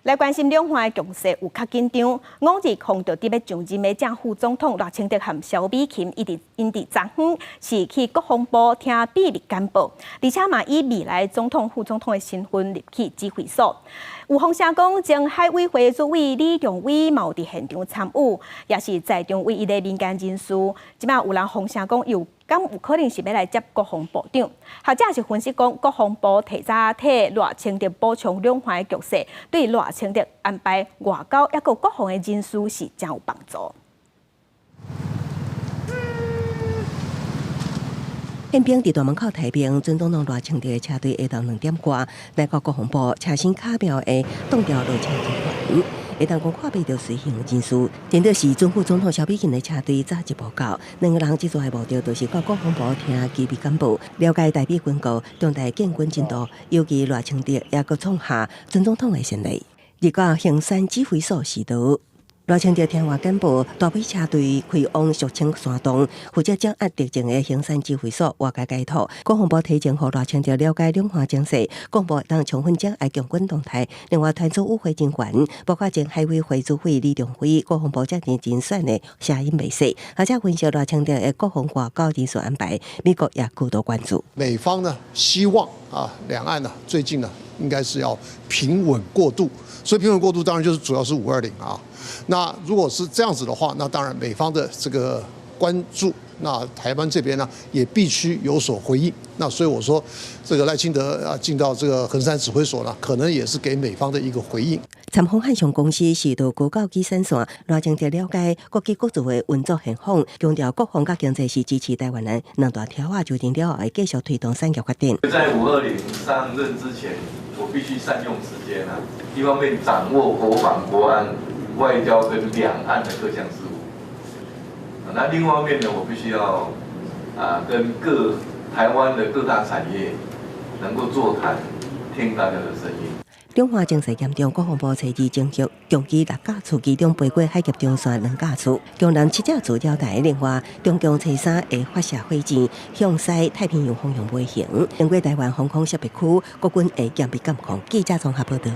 來關心兩岸的局勢有較緊張。往日空著佇欲上任的正副總統賴清德和蕭美琴，伊佇𪜶佇昨昏是去國防部聽秘密簡報，而且嘛以未來總統、副總統的身份入去指揮所。有風聲講，前海委會主委李仲偉嘛有佇現場參與，也是在場唯一的民間人士。這擺有人風聲講，有敢有可能是欲來接國防部長？學者是分析講，國防部提早替賴清德補充兩岸的局勢，對賴清德安排外交抑閣國防的人事是誠有幫助。憲兵佇大門口提兵，準總統賴清德的車隊下晝2點外來到國防部，車身巧妙的擋牢落車人員，會當講看袂著隨行人士。顛倒是準副總統蕭美琴的車隊早一步到，兩個人這逝的目的就是到國防部聽機密簡報，了解台美軍購、中台建軍進度，尤其賴清德也閣創下準總統的先例。入到衡山指揮所時頭，賴清德聽完簡報，大批車隊開往俗稱山洞，負責掌握敵情的衡山指揮所外界解套。國防部提前予賴清德了解兩岸情勢，國防部當充分掌握共軍動態。另外，團組與會人員，包括前海委會主委李仲輝、國防部長人選的聲音袂細，而且分析賴清德的國防外交人事安排，美國也高度關注。美方呢，希望啊，兩岸呢最近呢，應該是要平穩過渡，所以平穩過渡當然就是主要是五二零啊。那如果是這樣子的話，那當然美方的這個關注，那台灣這邊呢也必須有所回應。那所以我說，這個賴清德啊進到這個衡山指揮所呢，可能也是給美方的一個回應。參訪漢翔公司是到高教機產線，賴清德了解國際國造的運作現況，強調國防佮經濟是支持台灣人兩大條仔就任了後會繼續推動產業發展。在五二零上任之前，我必須善用時間啊，一方面掌握國防、國安、外交跟兩岸的各項事務，那另外一方面呢，我必須要啊跟各台灣的各大產業能夠座談，聽大家的聲音。兩岸情勢嚴重，國防部初二徵集共機六架次，其中飛過海峽中線兩架次，共南七架次繞台。另外，中共初三會發射火箭向西太平洋方向飛行，經過台灣防空識別區，國軍會嚴密監控。記者綜合報道。